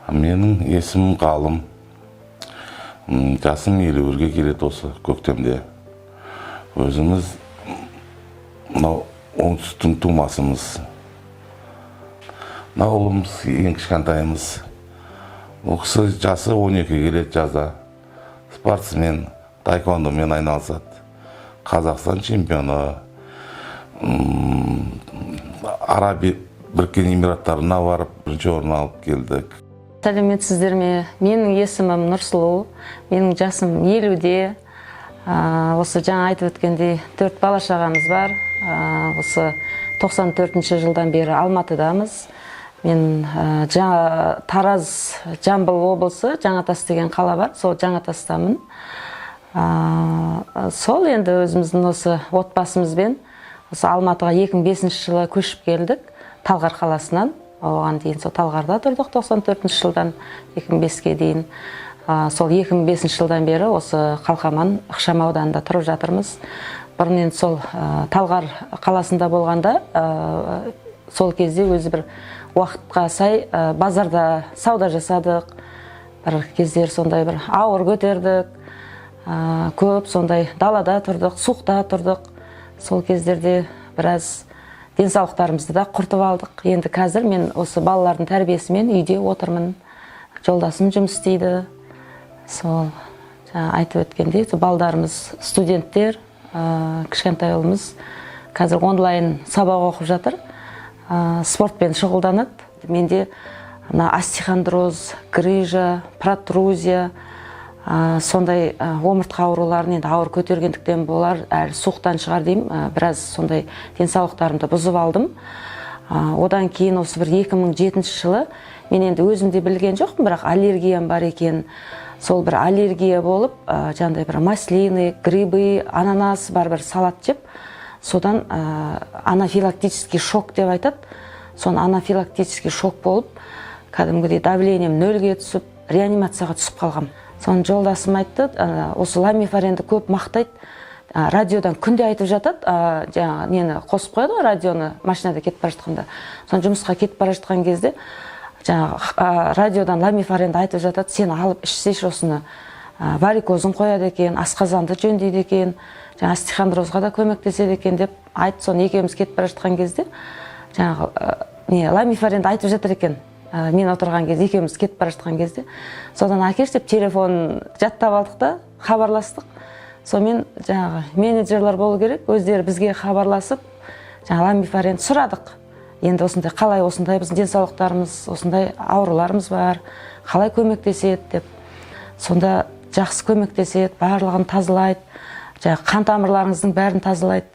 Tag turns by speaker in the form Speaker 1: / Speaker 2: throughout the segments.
Speaker 1: Менің есімім Ғалым. Жасым 51-ге келеді осы көктемде. Өзіміз мынау оңтүстіктің тумасымыз. Мынау ұлымыз, ең кішкентайымыз. Ол кісі жасы 12 келеді жазда. Спортсмен, таэквондомен айналысады. Қазақстан чемпионы. Араб Біріккен Эмираттарына барып, бірінші орын алып келдік.
Speaker 2: Сәлеметсіздер ме? Менің есімім Нұрсұлу, менің жасым 50-де. Осы жаңа айтып өткендей, төрт бала шағамыз бар. Осы 94 жылдан бері Алматыдамыз. Мен жаңа Тараз, Жамбыл облысы, Жаңатас деген қала бар, сол Жаңатастамын. Сол енді өзіміздің осы отбасымызбен осы Алматыға 2005 жылы көшіп келдік Талғар қаласынан. Оған дейін сол Талғарда тұрдық 94 жылдан 2005-ке дейін. Сол 2005 жылдан бері осы Қалқаман ықшам ауданында тұрып жатырмыз. Бұрын енді сол Талғар қаласында болғанда, сол кезде өзі бір уақытқа сай базарда сауда жасадық. Бір кездері сондай бір ауыр көтердік, көп сондай далада тұрдық, суықта тұрдық. Сол кездерде біраз денсаулықтарымызды да құртып алдық. Енді қазір мен осы балалардың тәрбиесімен үйде отырмын, жолдасым жұмыс істейді. Сол жаңа айтып өткендей, сол балдарымыз студенттер. Кішкентай ұлымыз қазір онлайн сабақ оқып жатыр, спортпен шұғылданады. Менде мына остеохондроз, грыжа, протрузия, сондай омыртқа ауруларын енді ауыр көтергендіктен болар, әлі суықтан шығар деймін, біраз сондай денсаулықтарымды бұзып алдым. Одан кейін осы бір 2007 жылы мен енді өзім де білген жоқпын, бірақ аллергиям бар екен. Сол бір аллергия болып, жаңағыдай бір маслины, грибы, ананас бар бір салат жеп, содан анафилактический шок деп айтады, соны анафилактический шок болып, кәдімгідей давлением нөлге түсіп, реанимацияға түсіп қалғам. Соны жолдасым айтты, осы ламифаренді көп мақтайды, радиодан күнде айтып жатады, жаңағы нені қосып қояды ғой, радионы, машинада кетіп бара жатқанда. Соны жұмысқа кетіп бара жатқан кезде жаңағы радиодан ламифаренді айтып жатады, сен алып ішсейші осыны, варикозын қояды екен, асқазанды жөндейді екен, жаңағы остеохондрозға да көмектеседі екен деп айтты. Соны екеуміз кетіп бара жатқан кезде жаңағы не ламифаренді айтып жатыр екен, мен отырған кезде, екеуміз кетіп бара жатқан кезде. Содан әкеш деп телефон жаттап алдық та, хабарластық. Сонымен жаңағы менеджерлер болу керек, өздері бізге хабарласып, жаңағы ламифаренді сұрадық. Енді осындай, қалай, осындай біздің денсаулықтарымыз, осындай ауруларымыз бар, қалай көмектеседі деп. Сонда жақсы көмектеседі, барлығын тазалайды, жаңағы қан тамырларыңыздың бәрін тазалайды,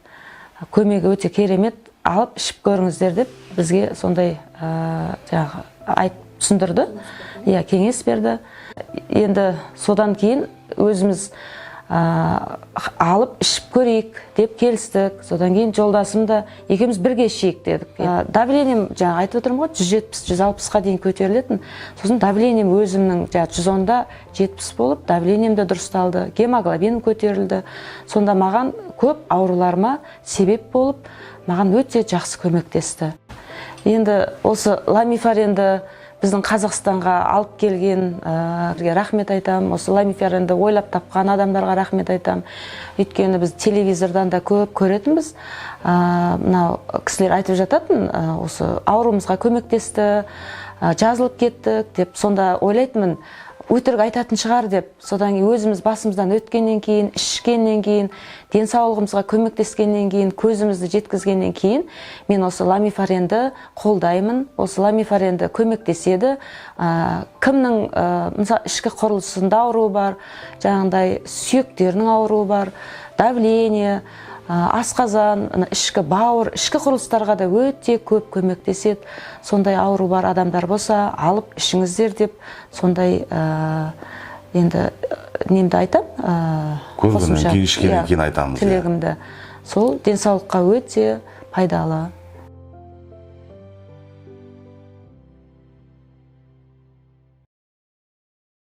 Speaker 2: көмегі өте керемет, алып ішіп көріңіздер деп бізге сондай жаңағы айтып түсіндірді, иә, кеңес берді. Енді содан кейін өзіміз алып ішіп көрейік деп келістік. Содан кейін жолдасым да екеуміз бірге ішейік дедік. Давлением жаңа айтып отырмын ғой, 170, 160-қа дейін көтерілетін. Сосын давлением өзімнің жаңағы 110-да 70 болып, давлением де дұрысталды, гемоглобиным көтерілді. Сонда маған көп ауруларыма себеп болып, маған өте жақсы көмектесті. Енді осы ламифаренді біздің Қазақстанға алып келген рахмет айтамын. Осы ламифаренді ойлап тапқан адамдарға рахмет айтамын. Өйткені біз телевизордан да көп көретінбіз. Мынау кісілер айтып жататын, осы ауруымызға көмектесті, жазылып кеттік деп. Сонда ойлайтынмын, өтірік айтатын шығар деп. Содан кейін өзіміз басымыздан өткеннен кейін, ішкеннен кейін, денсаулығымызға көмектескеннен кейін, көзімізді жеткізгеннен кейін мен осы ламифаренді қолдаймын. Осы ламифаренді көмектеседі. Кімнің мысалы, ішкі құрылысында ауруы бар, жаңағындай сүйектерінің ауруы бар, давление, асқазан, ана ішкі бауыр, ішкі құрылыстарға да өте көп көмектеседі. Сондай ауру бар адамдар болса, алып ішіңіздер деп сондай енді немді айтам,
Speaker 1: Көргеннен
Speaker 2: қосымша,
Speaker 1: кейін, ішкеннен
Speaker 2: иә,
Speaker 1: кейін айтамыз, иә.
Speaker 2: Тілегімді сол денсаулыққа өте пайдалы.